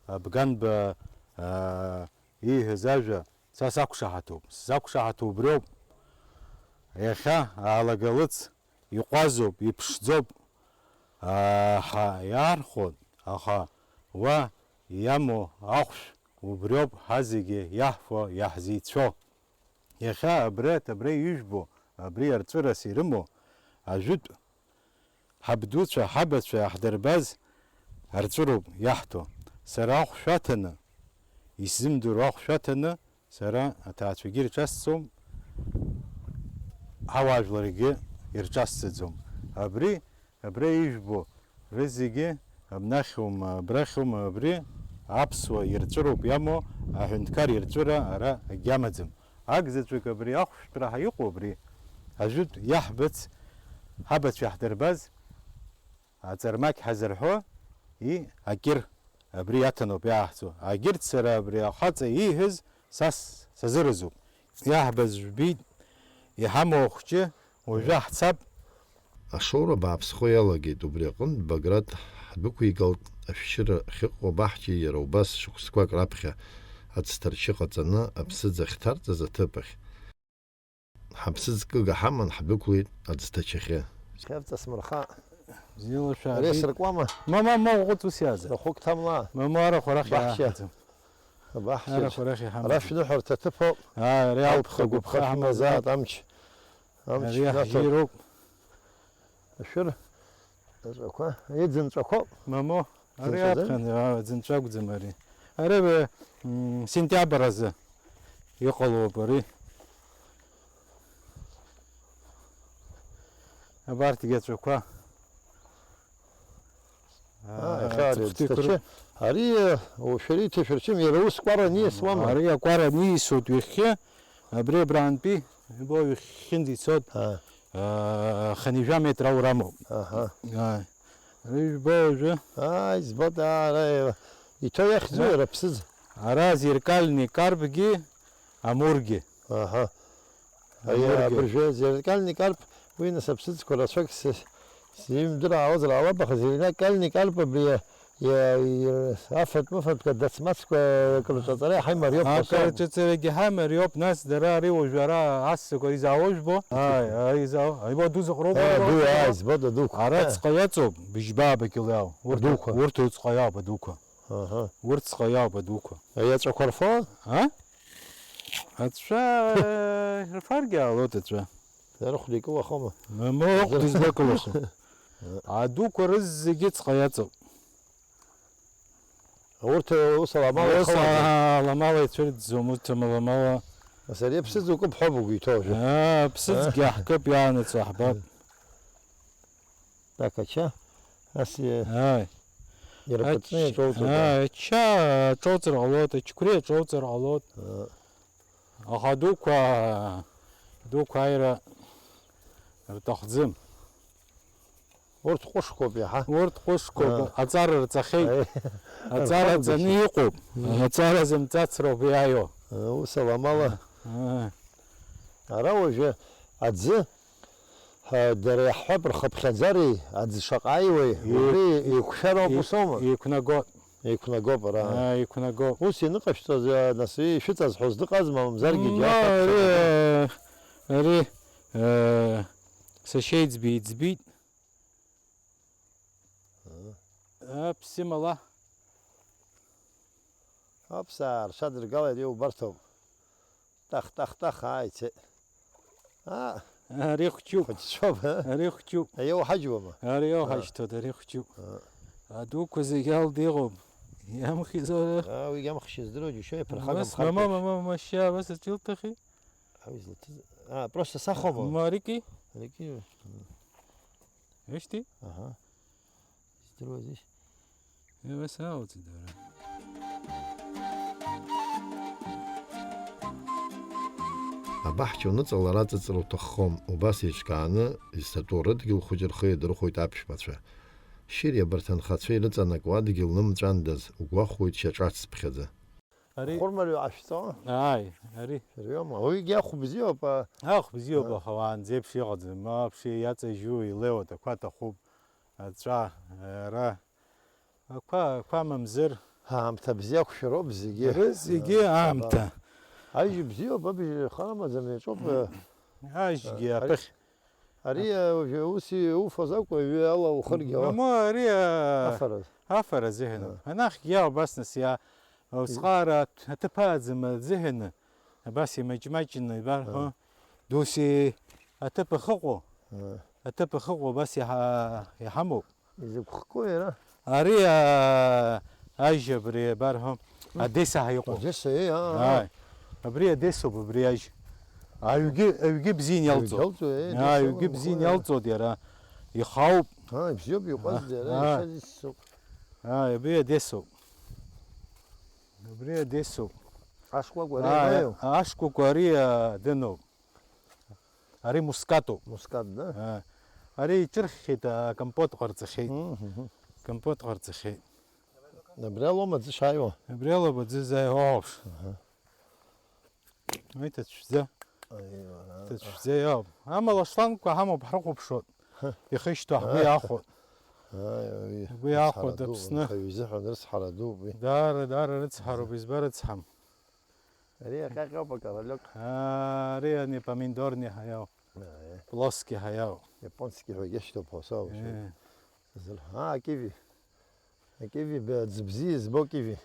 Абганба, аа, ииҳәаз ажәа, са сақәшаҳаҭуп, сзақәшаҳаҭу убриоуп. Иахьа аалагалыц, иҟәазоуп, иԥшӡоуп, аа, ҳа иаархәон, аха уа иамоу ахәшә убриоуп ҳазегьы иаҳфо, иаҳзеицәоу. Иахьа абри аҭабра ижәбо, абри арҵәырас ирымоу ажәытә ҳабдуцәа, ҳабацәа иаҳдырбаз арҵәыроуп иаҳҭо. Сара ахә шәаҭаны, исзымдыруа ахә шәаҭаны, сара аҭаацәагьы ирҿасҵом, ҳауаажәларгьы ирҿасҵаӡом. Абри, абра ижәбо рызегьы, абнахьоума, абрахьоума, абри аԥсуа ирҵәыроуп иамоу, аҳәынҭқар ирҵәыра ара агьамаӡам. Ак заҵәык абри ахәшәтәра ҳа иҟоу абри, ажәытә иаҳбац, ҳабацәа иаҳдырбаз, аҵармақь ҳазырҳәо, и, акир абри иаҭаноуп иааҳҵо. Агьырҭ сара абри ахаҵа ииҳәаз са с-, сазыразуп. Иаҳбаз жәбеит, иҳамоу ахәҷы уажәы ҳцап. Ашоура бааԥсхо иалагеит, убри аҟынтә Баграт ҳдәықәигалт, ашәшьыра ахьыҟоу абаҳчеи иара убас шықәсқәак раԥхьа ацҭарчы ҟаҵаны аԥсыӡ ахьҭарҵаз аҭыԥ ахь. Ҳаԥсыӡ кыга ҳаман ҳдәықәлеит аӡҭачахьы. Шәавҵасмырха. Бзиала шәааби. Ари сыркуама? Мама, ма уҟыт ус иаазар. Рахәык ҭамла. Мама, арахә арахь баҳча. Иааҳаӡам. Абаҳчаҿ. Арахә арахь иҳамаӡам. Ара шәныҳәарҭа ҭыԥоуп. Аа, ари алԥха гәыԥха ҳамазаат. Амч. Амч ари шәнаҭоит. Аҳироуп. Ашәыр. Аҵәақәа. Иӡынҵәақәоуп. Мамо. Ари аԥхьан, аа, ӡынҵәа акәӡам ари. Ари, м, сентиабр азы иҟалоуп ари. Абарҭгьы ацәақәа. Аа, аа, иахьа ари ҵыхәтәы аӡҭачы. Ари, э, шәара иҭашәырчым, иара ус кәара аниасуама? Ари акәара аниасуеит ҩахьхьы, абри абрантәи, ибо ҩахьхьынтә ицоит, аа, хынҩажәа метр аура амоуп. Аҳа. Ааи. Ари жәбо уажәы? Ааи, збоит, аа, ара, э, иҭоу иахьӡу, ара, иара ԥсыӡ. Ара зеркальный карпгьы, амургьы. Аҳа. Ари амургьы. Абыржәы зеркальный карп, уи нас аԥсыӡқәа рацәак с-, сзеимдыраауазар ҟалап, аха зеркальный карп абри иа-, иа-, иа-, афатә-мыфатәқәа дацмацқәа акрырҿаҵара иаҳа имариоуп ҳәа соума? Акрырҿаҵарагьы иаҳа имариоуп, нас дара ари уажәы ара ассақәа изаауа жәбо? Ааи, ара изаау-, аибо ду зыҟроуп, аа, ду, аа, избоит, адуқәа. Ара ҵҟа иаҵоуп, быжьба-аба кьыл иаау. Урҭ, адуқәа. Урҭ уҵҟа иаауп, адуқәа. Аҳа. Урҭ ҵҟа иаауп, адуқәа. Ари аҵәақәа рфо? А? Аҵәа, э, рфаргьы ҟалоит аҵәа. Дара хәда икылахома? Ма, ма, хәда излакылахо. Адуқәа рызегьы ҵҟа иаҵоуп. Урҭ, ус аламала, ус ихауаӡам. Аламала ицәырӡӡом, урҭ амаламала. Нас ари аԥсыӡ укып ҳәа быгәы иҭоу ажәа. Аа, аԥсыӡгьы ҳкып, иаанаҵ аҳбап. Так, ача, ас иа-, ааи, иара ач-, патны иаҿоуҵоит, аа, аа. Ача аҿоуҵар ҟалоит, ачқәреи аҿоуҵар ҟалоит. Аа. Аха адуқәа, адуқәа ааира рҭахӡам. Урҭ ҟәышқәоуп иаҳа. Урҭ ҟәышқәоуп, аа, аҵара рҵахьеит. Аи. Аҵара рхагәышьа. Ҵаны иҟоуп. Мм. Аҵара зымҵацроуп иааиуа. Аа, ус аламала. Аа. Ара уажәы аӡы Ҳа, дара иаҳҳәап, рхыԥхьаӡареи, аӡы шаҟа ааиуеи, и-, убри еиқәшәароуп, и-, усоума? Еиқәнагоит. Еиқәнагоуп, ара. Аа, еиқәнагоуп. Ус ианыҟашәҵаз, а, нас, ишәыҵазҳәоз дыҟазма, мамзаргьы, ма, џьаҳҭак ари, шәыҟаӡам? А, ари, а, сашьа иӡбеит, иӡбеит. А. А, ԥсымала. Аԥсаа рҽадыргалеит, иубарҭоуп. Тах, тах, тах, ааи, цеит. Аа. Ари хәҷуп. Хәыҷцәоуп, а? Ари хәҷуп. Аиоу ҳаџьуама? Ари иоу, аа, ҳашьҭоит, ари хәҷуп. Аа. Адуқәа зегь алда иҟоуп. Иамхьӡо. Аа, уи иамхьшьа здыруа џьушьо, иаԥырхагам. Ус, хар мама, қәыԥш. Мама, машьа, абас аҿы илҭахи? Ҳаҩ злаҭыз. Аа, просто сахома? Ма, арики? Арики. Ишьҭи? Аҳа. Издыруазишь? Еиуа саауӡит, дара. Абаҳча уныҵалар аҵыҵра уҭаххом, убас еиҿкааны изҭатәоу рыдгьыл хәыҷы рхы иадырхәоит аԥшәмацәа. Шьыри абарҭ анхацәа ирыҵанакуа адгьыл нымҵәандаз угәахәуеит шьаҿацԥхьаӡа. Ари хәырмаҩы ҟашәҵо? Ааи, ари. Шәырҩома? Уигьы ахә бзиоуп, а. Ахә бзиоуп, а, аха уаанӡа еиԥш иҟаӡам. Ма аԥшьа иаҵажьу илеиуеит, ақәа аҭахуп, аҵәа, ара. Ақәа, ақәа мамзар. Аамҭа бзиа ақәшәароуп зегьы. Ара зегьы, а, аамҭа. Ажь бзиоуп, абжьы хар амаӡам, иаҿоуп, а. Ажьгьы, а, ари апыхь. Ари, а, уажәы ус иуфаз акәу, аҩы ала ухыргьы ала? Мамоу, ари, а, афара. Афара азыҳәан. А. Анахьгьы иа убас нас иа, усҟара аҭ-, аҭыԥ ааӡам азыҳәаны, абас имаҷ-маҷны, ибарҳәо, а, досу аҭыԥ ахьыҟоу, а, аҭыԥ ахьыҟоу абас иҳа-, иҳамоуп. Изықәхқәоу иара? Ари, а, ажь абри, абарҳәо, Одессаҳәа иҟоу. Одесса, еи, аа, аа. Ааи. Абри Одессоуп, абри ажь. Аҩгьы, аҩгьы бзиан иалҵуеит. Иалҵуеит, еи, Ааи, Одесса аҩгьы бзиан иалҵуеит иара. Ихаауп. Ааи, бзиоуп, иҟәазӡа, иара, ааи. Иахьа иссоуп. Ааи, абри Одессоуп. Абри Одессоуп. Ашкәакәа ари Ааи, абаиоу? Ашкәакәа ари, а, дыноуп. Ари мускатуп. Мускат, да? Ааи. Ари иҿырххьеит, а, компот ҟарҵахьеит. Мгм. Компот ҟарҵахьеит. Абри алоума аӡы шааиуа? Абри алоуп аӡы зааиуа уаҳәаԥш. Аҳа. Уи ҭацәшәӡа. Аиуа, ҭацәшәӡа иоуп. Амала шлангқәа ҳамоуп, ҳрыхәаԥшуеит. Ихышьҭоу ҳгәы иахәоит. Аи, аи, ҳгәы иахәоит рыцҳара ду, Аԥсны. Анхаҩы изыҳәан рыцҳара дууп уи. Даара, даара рыцҳароуп, избарыцҳам. Ари иахьаҟьоуп акоролек. Ари ани помидорни ҳаиау. Аи. Плоски ҳаиау. Японски ҳәагьы ашьҭоуп ҳәа сауҳәоит. Э. Зыр-, аа, акиви. Акиви б-, ӡы бзиа избо акиви.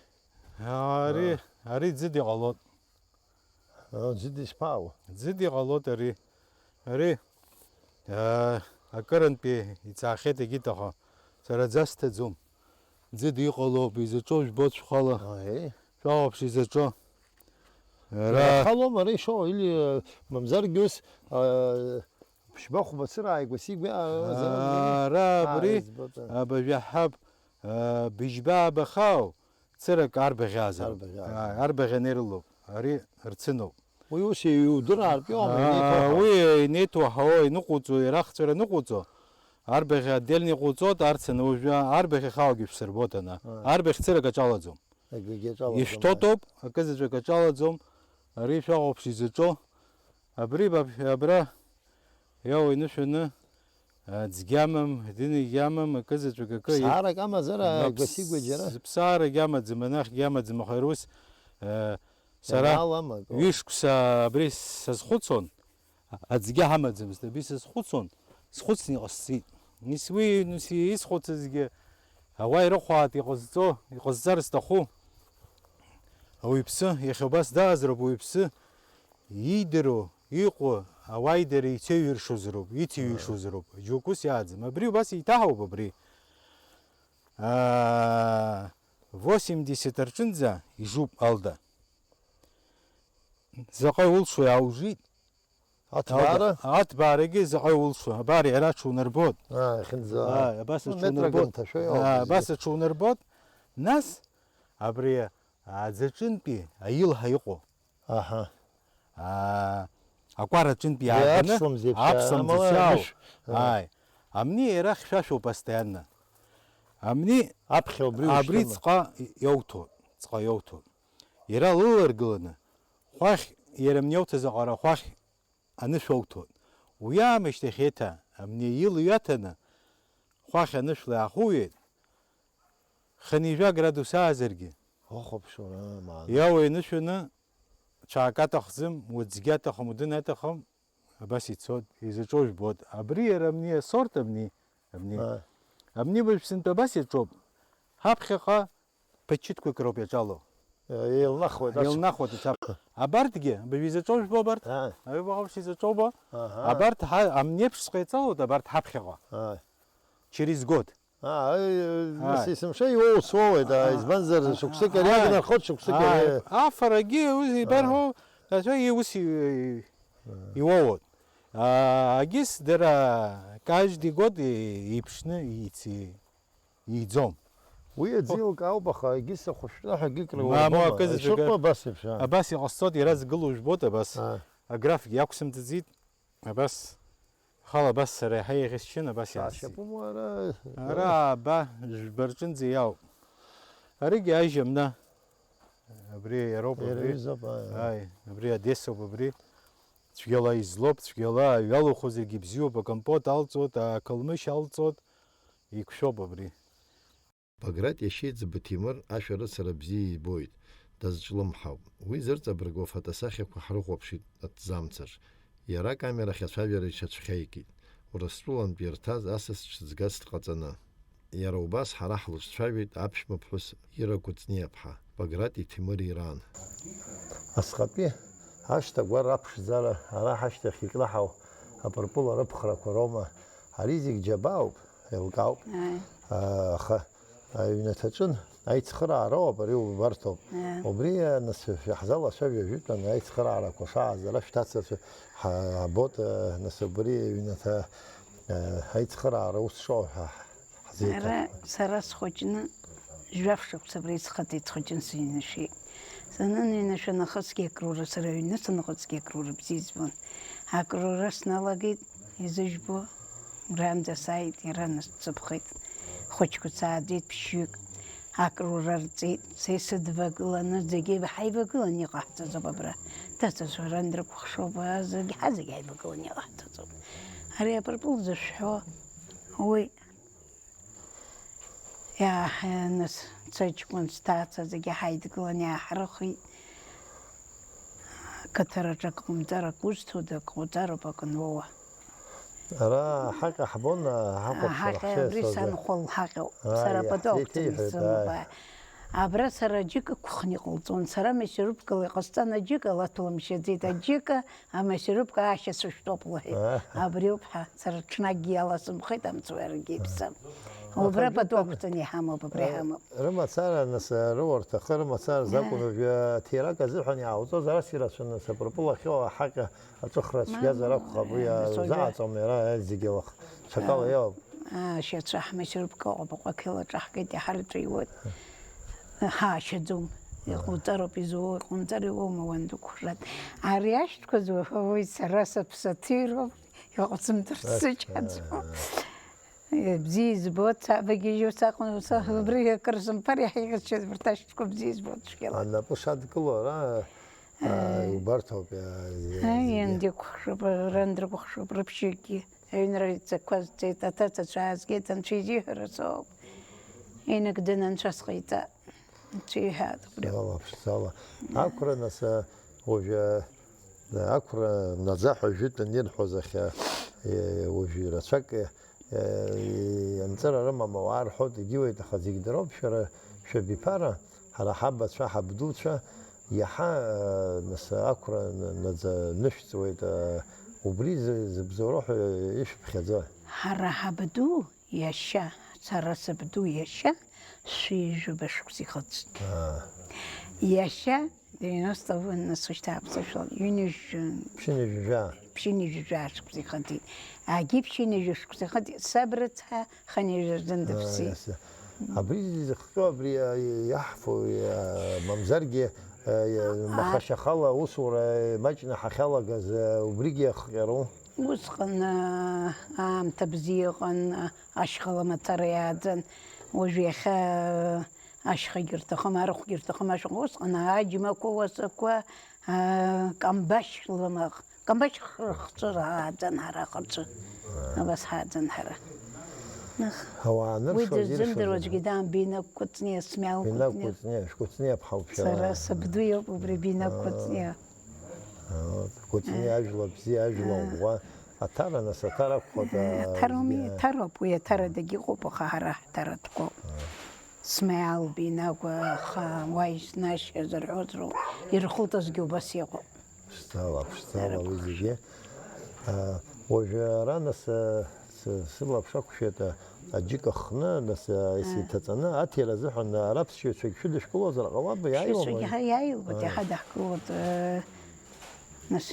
Ари, Аа. Ари ӡыда иҟалоит. Аа, ӡыда ишԥаауа? Ӡыда иҟалоит ари. Ари, аа, акырынтәи иҵаахьеит егьит, аха сара аӡы сҭаӡом. Ӡыда иҟалоуп, изаҿоу жәбоит шәхала. Аи. Шәаҳәаԥш изаҿоу. Ара Иахалом, ара ишоу, или, э, мамзаргьы ус, э, ԥшьба-хәба цыра ааигәа сигәа, а, зара Ара Аа, абри, избоит, а. Абажәаҳаб, а, быжьба абахау, цырак арбаӷь азароуп. Арбаӷь азароуп. Аа, арбаӷь анерылоуп, ари рцыноуп. Уи ус иудыраартә иоума, Аа, инеиҭоу ҳауа? Уи инеиҭоу ҳауа, иныҟәуҵо, ирахҵәара ныҟәуҵо, арбаӷь отдельно иҟоуҵоит, арцын уажәы арбаӷь ахааугьы шәсырбоит ана. Аа. Арбаӷь цырак аҿалаӡом. Акгьы аҿалаӡом, Ишәҭоуп, аа. Акызаҵәык аҿалаӡом, ари шәаҟоуп шизаҿо. Абри баԥ-, абра иауа инышәаны, а, ӡгьамам, дынагьамам, акызаҵәык акы и-, Ԥсаарак амазар, Аԥс-, агәасигәа џьара? Ԥсаарагь амаӡам, анахьгьы амаӡам, аха ирус, а, сара Ианаалам акы. Ҩышықәса абри сазхәыцуан, аӡгьы ҳамаӡамызт, абри сазхәыцуан, схәыцны иҟасҵеит. Ис-, уи, ис-, исхәыцызгьы ауаа ирыхәаат иҟазҵо, иҟазҵар зҭаху. Ауаҩԥсы, иахьа убас даазароуп, ауаҩԥсы иидыруа, иҟоу, ауааидара ицеиҩыршозароуп, иҭиҩышозароуп, џьоук ус иааӡам. Абри убас еиҭаҳауп абри. Аа, восемьдесят рҿынӡа ижуп Алда. Заҟа иулшо иааужит. Аҭбаара? Алда, аҭбаарагьы заҟа иулшо. Абар, иара аҽунарбот. Аа, иахьынӡа. Аа, абас Ну, аҽунарбот. метрак нҭашәа иоуп Аа, зегьы. Абас аҽунарбот. Нас, абри аӡаҿынтәи аилҳа иҟоу. Аҳа. Аа, акәара аҿынтә Уи иааганы аԥслымӡ еиԥш, аԥслымӡ амала еиԥш, ааи. Амни иара хьшәашәоуп постоянно. Амни Аԥхьа убри абри ушьҭама? Ҵҟа иоуҭо, ҵҟа иоуҭо. Иара лыларгыланы, хәахь, иара амни иоуҭаз аҟара хәахь анышә оуҭоит. Уи аамышьҭахь еиҭа амни илҩаҭаны, хәахь анышәла иаахуҩеит. Хынҩажәа градус аазаргьы. Ухәаԥшуа, аа, маана. Иауа инышәаны, ҽаак аҭахӡам, уаҵәгьы аҭахым, удын аҭахым, абас ицоит, изаҿоу жәбоит. Абри иара амни асорт амни, амни. Аа. Амни быжә сынтәа абас иаҿоуп. Ҳаԥхьаҟа ԥычыҭқәак роуп иаҿало. Еилнахуеит, ацә- Еилнахуеит, ицап. Абарҭгьы, быжә изаҿоу жәбо абарҭ? Аа. Аҩбаҟа быжә изаҿоу бо? Аҳа. Абарҭ ҳа-, амни еиԥшҵәҟьа иаҿалоит, абарҭ ҳаԥхьаҟа. Аа. Через год. Аа, аи, нас Ааи. Есымша иоу соуеит, аа, избанзар, Ааи. Шықәсык ари Ааи. Агнархоит, шықәсык Ааи. Ари. Афарагьы уи Ааи. Ибарҳәо, ацәа иус и-, и-, Ааи. Иуоуоит. Аа, агьыс дара каждый год и-, иԥшны ици-, иӡом. Уи аӡы еилкаауп, аха агьыс ахәышәтәра ҳәа гыкрауа Мамоу, убома. Акызаҵәык Ишыҟоу абас еиԥш, аа. Абас иҟасҵоит, иара згылоу жәбоит, абас. Ааи. Аграфик иақәсымҵаӡеит. Абас, хала абас сара иаҳа еиӷьысшьын, абас иаасит. Саашьапума ара, Ара аба, жәба рҿынӡа иауп. Аригьы ажьамна. Абри иароуп, Иара абри. Иҩызоуп, ааи. Ааи, абри Одессоуп, абри. Цәгьала излоуп, цәгьала аҩы алуху зегьы бзиоуп, акомпот алҵуеит, ақалмышь алҵуеит, иқәшәоуп абри. Баграт иашьеиҵбы Ҭемыр ашәарыцара бзиа ибоит, дазҿлымҳауп. Уи зырҵабыргуа фотосахьақәа ҳрыхәаԥшит аҭӡамцаҿ. Иара акамерахь ацәажәара иҽацәхьаикит, Урыстәылантә ирҭаз асас ҽыҵгас дҟаҵаны. Иара убас ҳара ҳлыҿцәажәеит аԥшәмаԥҳәыс Ира Кәыҵниаԥҳа, Баграти Ҭемыри ран. Асҟатәи ашҭа агәара аԥшӡара ара ҳашьҭахь икнаҳау апырпыл арыԥхрақәа роума? Ари зегь џьабаауп, еилкаауп. Ааи. Аха аҩнаҭаҿын, аицхыраароуп, ари убарҭоуп. Е. Убри, нас, шәаҳзалацәажәа жәытәан аицхыраарақәа шааз, ара шәҭацацәа ҳа-, ҳабот, нас, убри аҩнаҭа, аицхыраара ус шоу ҳәа ҳзеиҭа-. Ара сара схәыҷны, жәаф шықәса абра исхыҵит, схәыҷны сыҩнашәеит. Саныныҩнашәа нахысгьы акрура, сара аҩны саныҟаҵгьы акрура бзиа избон. Акрура сналагеит, изыжәбо, уранӡа сааит, иара нас дсыԥхеит. Хәыҷқәа сааӡеит ԥшьҩык. Акрура рҵеит, са исыдвагыланы, зегьы ҳаивагыланы иҟаҳҵаӡом абра. Ҭацацәа ран дрыкәыхшоуп, зегь, ҳазегь ҳаивагыланы иҟаҳҵаӡом. Ари апырпыл зышәҳәо, уи иааҳ-, нас сыҷкәын, сҭаца зегьы ҳаидгыланы иааҳрыхит. Қыҭараҿы акы ҟамҵар, акы узҭода, акы уҵароуп, акы ануоуа. Ара ҳаҟьа ҳбон, ҳахәаԥшуан, ҳахьа ҳшеицәоугьы. Абри санхәа лҳаҟьоуп. Ааи, сара пату ақәҵаны исымоуп, ааи. Абра сара аџьыка ықәхны иҟалҵон. Сара амассировкала иҟасҵан аџьыка, лаҭәала мшьаӡеит аџьыка, амассировка аашьацәа шәтәоуп лҳәеит. Аа. Абриоуп ҳәа, сара ҽнакгьы иаласымхеит, амцуа иаргьы иԥсам. Аха убра пату ақәҵаны иҳамоуп, абра иҳамоуп. Рымацара, нас, рыуарҭахы рымацара закәын, уажәы аҭирак азыҳәан иаауҵозар, ас ирацәаны, нас, апырпыл ахьоу аҳаҟьа аҵәыхра цәгьазар акәхап, уи, нас, уажәы узаҟаҵом иара, зегьы лах-, ҽакала иоуп. Аашьацәа ҳмассировка ҟәабаҟәақьала ҿаҳкит, иҳарҵәиуеит. Ҳаашьаӡом. Иҟауҵароуп изуоу, иҟоумҵар иуоума, уан дықәхшәан. Ари ашәҭқәа зуҳәо, уи сара сыԥсаҭироуп, иҟасымҵар сыччаӡом. Бзиа избоит, сабагьежьуа саҟан, са убри акыр сымԥар, иаҳа иҟазшьаз, урҭ ашьҭқәа бзиа избоит цәгьала. Анапы шадкыло ара, а, убарҭоуп, а, зи-, Аи, зегьы. Иан дикәыхшоуп, ран дрыкәыхшоуп, рыԥшьҩыкгьы. Аҩнра идҵақәа зҵеит, аҭацацәа аазгеит, анцәа изиҳәара соуп. Инагӡаны анцәа сҟаиҵа. Анцәа иҳәаат убри. Ала, ԥшӡала. Ақәра, нас, а, уажәы, а, ақәра наӡа ҳәа жәытәан ирҳәоз ахьа, е, уажәы ирацәак, е, е, анҵыра рымам ауаа рҳәоит, егьиуеит, аха зегь дароуп, шәара, шәабиԥара, ҳара ҳабацәа, ҳабдуцәа, иаҳа, е, нас, ақәра н-, наӡа нышәҵуеит, е, убри зы-, зыбзоуроу ҳәа ишәыԥхьаӡо. Ҳара ҳабду иашьа, сара сабду иашьа, шәи жәаба шықәса ихыҵит. Аа. Иашьа девяносто, нас, ушьҭа аԥсышәала, ҩынҩажәи-, Ԥшьынҩажәи жәаа. Ԥшьынҩажәи жәаа шықәса ихыҵит. Агьи ԥшьынҩажәи шықәса ихыҵит, саб рыцҳа, хынҩажәи рзын дыԥсит. Аа, иаса. Абри зыхҟьо, абри, а, иаҳфо, а, мамзаргьы, а, иа-, маха шьахала аусура маҷны ҳахьалагаз, а, убригьы ахҟьару? Усҟан, а, аамҭа бзиа ыҟан, а, ашьхала мацара иааӡан. Уажә иахьа, а, ашьхагьы рҭахым, арахәгьы рҭахым, ашәҟәы усҟан аџьмақәа, уасақәа, а, камбашь лымах, камбашь х-, хцәы рааӡан ҳара ахырцәы. Абас ҳааӡан ҳара. Ах, ауаа уи аныршоз дырзымдыруа иршоз аӡәгьы даам, Бинак Кәыҵниа, Смел Бинак Кәыҵниа. Кәыҵниа, шәкәыҵниа ԥҳа уԥшьара. Сара сабду иоуп убри, Бинак Аа. Кәыҵниа. Аа, Кәыҵниа, Аа. Ажәла бзиа, ажәла Аа. ӷәӷәа. Аҭара, нас, аҭара акәхоит, Аа, аа, аҭароуми, зегьы. Аҭароуп, уи аҭара дагьыҟоуп, аха ҳара ҳҭаратәқәоуп. Смел Бинак, аха уа изнашьа зырҳәоз роуп, ирхылҵызгьы убас иҟоуп. Ԥшӡала, ԥшӡала уи зегьы. Аа, уажәы ара, нас, а, сы-, сылаԥш ақәшәеит, а, аџьыка хны, нас, а, исиҭаҵаны, аҭира азыҳәан, а, ара ԥсшьаҩцәагь шәыдышәкылозар ҟалап, иааиуама? Ԥсшьаҩцәагь иаҳа иааилоит, Ааи. Иаҳа даҳкылоит, э, нас,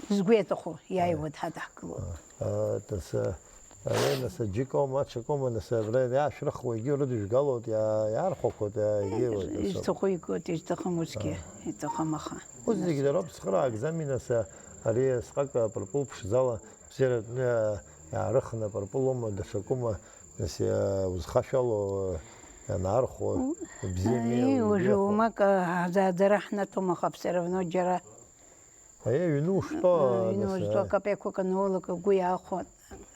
згәы иаҭаху иааиуа дҳадаҳкылоит. А, нас, а, ари, нас, аџьыкоума, аҽакоума, нас, абра иаашәрыхуа егьи рыдыжәгалоит, иаа-, иаархәақәоит, иаа, егьиуеит, нас. Изҭаху игоит, изҭахым усгьы, А. Иҭахым аха. Ус зегь дароуп, цхыраагӡами, нас, а, ари асҟак апырпыл ԥшӡала бзиаратәны, а, иаарыхны апырпылума, даҽакума, нас, а, узхашәало, а, ианаархәо, У-, бзиами, аи, уажәы иубиахо. Уамак, а, аӡааӡара ҳнаҭом, аха все равно џьара Аиеи, ҩны ушьҭоу, Ҩны нас, ушьҭоу, аиеи. Акапеиқәак ануалак, агәы иаахәон,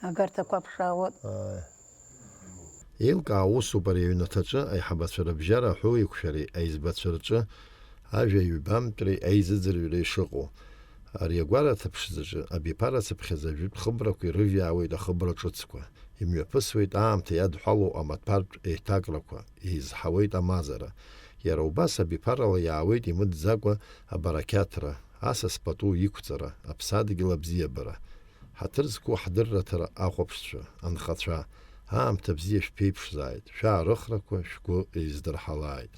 агарҭақәа ԥшаауан. Аиеи. Еилкаау усуп ари аҩнаҭаҿы аиҳабацәа рыбжьара аҳәоуеиқәшәареи аизбацәа рҿы ажәа ҩбамтәреи аизыӡырҩреи шыҟоу. Ари агәараҭа ԥшӡаҿы абиԥара цыԥхьаӡа жәытә хыбрақәа ирывиаауеит ахыбра ҿыцқәа, имҩаԥысуеит аамҭа иадҳәалоу амаҭәартә еиҭакрақәа, еизҳауеит амазара. Иара убас абиԥарала иаауеит имыӡӡакәа абарақьаҭра, асас пату иқәҵара, аԥсадгьыл абзиабара. Ҳаҭыр зқәу ҳдырраҭара ахәаԥшцәа, анхацәа, Аамҭа бзиа шәԥеиԥшзааит, шәаарыхрақәа шәгәы еиздырҳалааит.